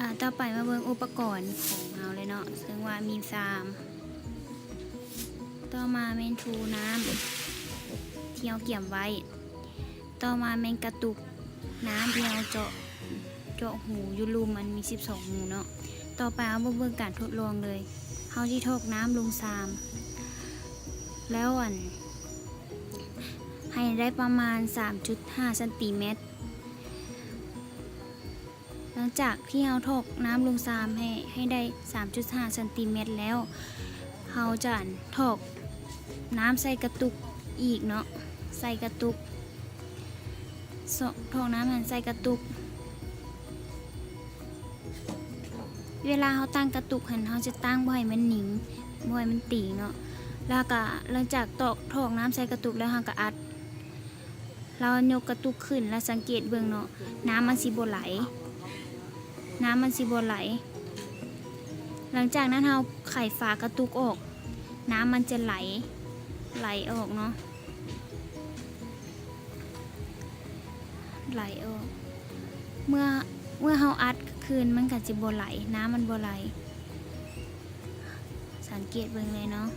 ອາ ຕໍ່ໄປມາເບິ່ງອຸປະກອນຂອງເຮົາເລີຍເນາະ ເຊິ່ງວ່າມີຊາມ. ຕໍ່ມາແມ່ນຖົງນ້ຳທີ່ເຮົາກຽມໄວ້. ຕໍ່ມາແມ່ນກະຕຸກນ້ຳທີ່ເຮົາເຈາະ ເຈາະຮູຢູ່ລຸ່ມ ມັນມີສິບສອງຮູເນາະ. ຕໍ່ໄປເຮົາມາເບິ່ງການທົດລອງເລີຍ. ເຮົາຊິຖອກນ້ຳລົງຊາມ ແລ້ວອັນ ໃຫ້ໄດ້ປະມານສາມຈຸດຫ້າຊັນຕີແມັດ. ຫຼັງຈາກທີ່ເຮົາຖອກນ້ຳລົງຊາມໃຫ້ ໃຫ້ໄດ້ສາມຈຸດຫ້າຊັນຕີແມັດແລ້ວ, ເຮົາຈະຖອກນ້ຳໃສ່ກະຕຸກອີກເນາະ, ໃສ່ກະຕຸກ ຖອກນ້ຳຫັ້ນໃສ່ກະຕຸກ. ເວລາເຮົາຕັ້ງກະຕຸກຫັ້ນ ເຮົາຈະຕັ້ງບໍ່ໃຫ້ມັນໜິງ ບໍ່ໃຫ້ມັນຕີງເນາະ. ແລ້ວກະຫຼັງຈາກຖອກ ຖອກນ້ຳໃສ່ກະຕຸກແລ້ວ ເຮົາກະອັດ ລາວຍົກກະຕຸກຂຶ້ນ ລາວສັງເກດເບິ່ງເນາະ, ນ້ຳມັນຊິບໍ່ໄຫຼ ນ້ຳມັນຊິບໍ່ໄຫຼ. ຫຼັງຈາກນັ້ນເຮົາໄຂຝາກະຕຸກອອກ, ນ້ຳມັນຈະໄຫຼ ໄຫຼອອກເນາະ, ໄຫຼອອກ. ເມື່ອ ເມື່ອເຮົາອັດຄືນ ມັນກະຊິບໍ່ໄຫຼ ນ້ຳມັນບໍ່ໄຫຼ. ສັງເກດເບິ່ງເລີຍເນາະ.